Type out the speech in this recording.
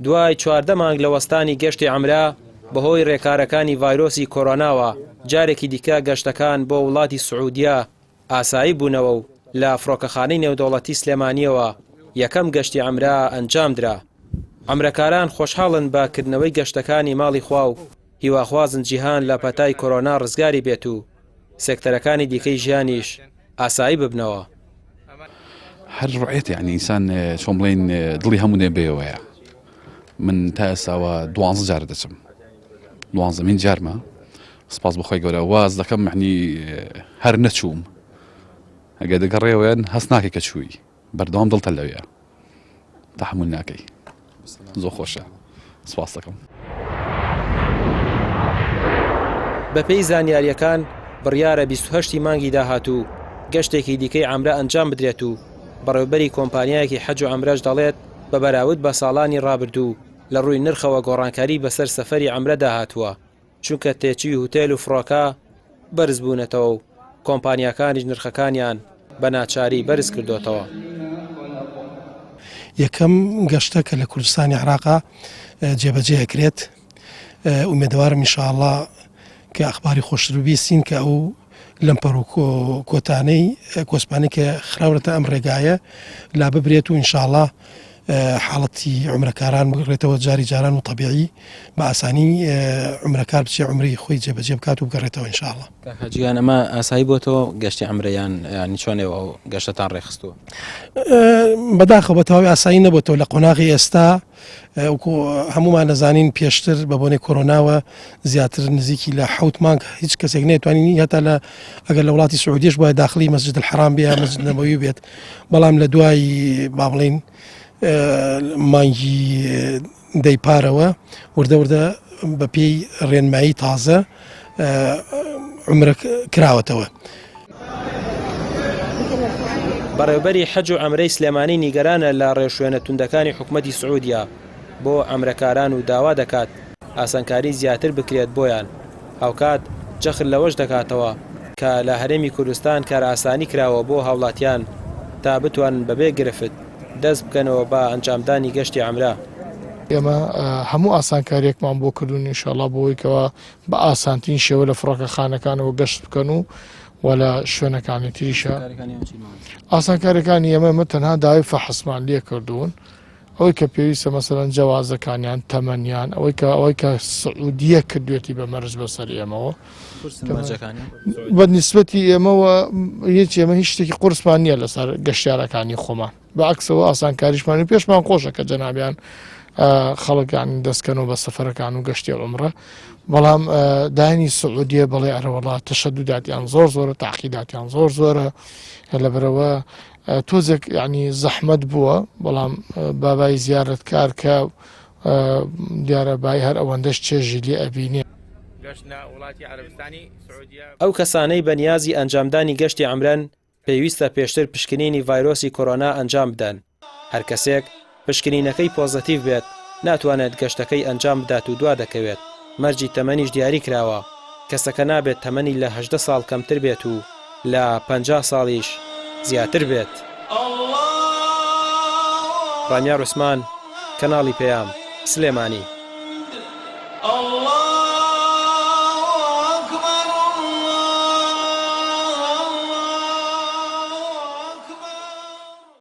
دوای 14 مانگ لە وەستانی گەشتی عەمرە بەهۆی رێکارەکانی ڤایرۆسی کۆرۆناوە جارێکی دیکە گەشتەکان بۆ وڵاتی سعودیە ئاسایی بوونەوە و لە فڕۆکەخانەی نێودەوڵەتی سلێمانییەوە یەکەم گەشتی عەمرە ئەنجامدرا. عەمرەکاران خۆشحاڵن بە کردنەوەی گەشتەکانی ماڵی خوا و هیواخوازن جیهان لە پەتای کۆرۆنا ڕزگاری بێت و سێکتەرەکانی دیکەی ژیانیش ئاسایی ببنەوە. هەر ڕوعێت یعنی ئینسان چۆن بڵێین دڵی هەموو دێ بێوەیە من تا ئێستاوە دوانزە جار دەچم دوانزەمین جارمە سپاس بەخوای گەورە واز دەکەم معنی هەر نەچووم ئەگەر دەگەڕێوەیان هەست ناکەی کە چووی بەردەوام دڵتە لەوێ تەحمل ناکەی زۆر خۆشە سپاس دەکەم. بەپێی زانیارییەکان بڕیارە 28 ی مانگی داهاتوو گەشتێکی دیکەی عەمرە ئەنجام بدرێت و بەڕێوبەری کۆمپانیایەکی حەج و عەمرەش دەڵێت بە بەراورد بە ساڵانی ڕابردوو لە ڕووی نرخەوە گۆڕانکاری بەسەر سەفەری عەمرەدا هاتووە چونکە تێچووی هوتێل و فڕۆکە بەرزبوونەتەوە و کۆمپانیاکانیش نرخەکانیان بە ناچاری بەرزکردۆتەوە. یەکەم گەشتە کە لە کوردستانی عێراقا جێبەجێ ئەکرێت ئومێدەوارم ان شاء اللە کە ئەخباری خۆشتر ببیستین کە ئەو لەمپەر و کۆتانەی کۆسپانەی کە خراونەتە ئەم ڕێگایە لا ببرێت و ئینشاءاللە حاڵەتی عومرەکاران بگەڕێتەوە جاری جاران و تەبیعی بە ئاسانی عومرەکار بچێ عومرەی خۆی جێبەجێ بکات و بگەڕێتەوە ئینشاءاللە. کاک حاجی گیان ئەمە ئاسایی بۆتەوە گەشتی عەمرە یان یانی چۆن ئێوە ئەو گەشتەتان ڕێکخستووە؟ بەداخەوە بە تەواوی ئاسایی نەبۆتەوە لە قۆناغی ئێستا وەکو هەمومان دەزانین پێشتر بە بۆنەی کۆرۆناوە زیاتر نزیکی لە حوت مانگ هیچ کەسێک نەیتوانین هەتا لە ئەگەر لە وڵاتی سعودیش بووە داخلی مەسجد الحرام بێ مەسجد نەبەوی بێت بەڵام لە دوای با بڵین مانگی دەی پارەوە وردە وردە بە پێی ڕێنمایی تازە عمرە کراوەتەوە. بەڕێوبەری حەج و عەمرەی سلێمانی نیگەرانە لە ڕێوشوێنە توندەکانی حکومەتی سعودیە بۆ عەمرەکاران و داوا دەکات ئاسانکاری زیاتر بکرێت بۆیان، هاوکات جەخت لەوەش دەکاتەوە کە لە هەرێمی کوردستان کارئاسانی کراوە بۆ هاوڵاتیان تا بتوانن بەبێ گرفت دەست بکەنەوە بە ئەنجامدانی گەشتی عەمرە. ئێمە هەموو ئاسانکارییەکمان بۆ کردوون ئینشاڵڵا بۆ ئەوەی کەوا بە ئاسانترین شێوە لە فڕۆکەخانەکانەوە گەشت بکەن و و لە شوێنەکانی تریشە ئاسانکاریەکانی ئێمە ئێمە تەنها داوای فەحسمان لێ کردوون ئەوەی کە پێویستە مەسەلەن جەوازەکانیان تەمەنیان ئەوەی کە ئەوەی کە سعودیە کردوێتی بە مەرج بەسەر ئێمەوە بە نسبەتی ئێمەوە هیچ ئێمە هیچ شتێکی قورسمان نییە لەسەر گەشتیارەکانی خۆمان بە عەکسەوە ئاسانکاریشمان و پێشمان خۆشە کە جەنابیان خەڵکان دەستکەنەوە بە سەفەرەکان و گەشتی عمرە بەڵام دانی سعودیە بەڵێ ئەرەوەڵا تەشەدوداتیان زۆر زۆرە تاقیداتیان زۆر زۆرە لەبەرەوە تۆزێک ینی زەحمەت بووە بەڵام بابای زیارەتکار کە دیارە بای هەر ئەوەندەش چێژی لێ ئەبینێ. ئەو کەسانەی بەنیازی ئەنجامدانی گەشتی عەمرەن پێویستە پێشتر پشکنینی ڤایرۆسی کۆرۆنا ئەنجام بدەن، هەر کەسێک پشکنینەکەی پۆزەتیڤ بێت ناتوانێت گەشتەکەی ئەنجام بدات و دوادەکەوێت، مەرجی تەمەنیش دیاری کراوە، کەسەکە نابێت تەمەنی لە 18 ساڵ کەمتر بێت و لە 50 ساڵیش زیاتر بێت. ڕامیار عوسمان، کەناڵی پەیام، سلێمانی.